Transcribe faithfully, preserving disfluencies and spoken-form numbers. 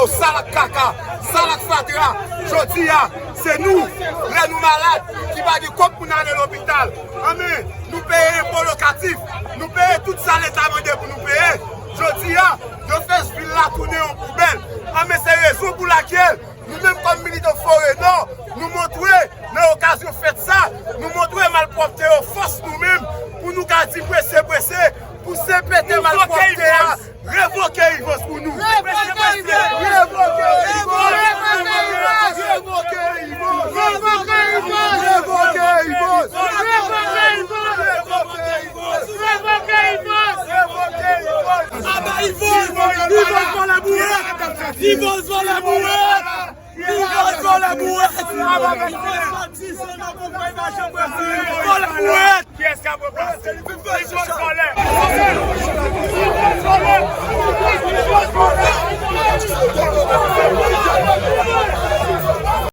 Salak kaka, salak fatra, jodi a, se nou, lè nou malad, ki pa gen kòb pou n ale lopital. Anben, nou peye enpo lokatif, nou peye tout sa leta mande pou nou peye. Jodi a, yo fè vil la tounen yon poubèl. Anben, se rezon pou lakèl nou menm kòm militan Forè Nò, nou montre nan okazyon fèt sa, nou montre malpwòpte yo fòs nou menm pou nou ka di prese, prese, pou se pete malpwòpte a. Revoke Ivans pou nou. Revoke Ivans. Revoke Ivans. Revoke Ivans. Revoke Ivans. Revoke Ivans. Revoke Ivans. Revoke Ivans. Aba Ivans. Ivans vòlè bourèt. Ivans vòlè bourèt. Ivans vòlè bourèt. Ivans vòlè bourèt. Kiyès k ap ranplase li?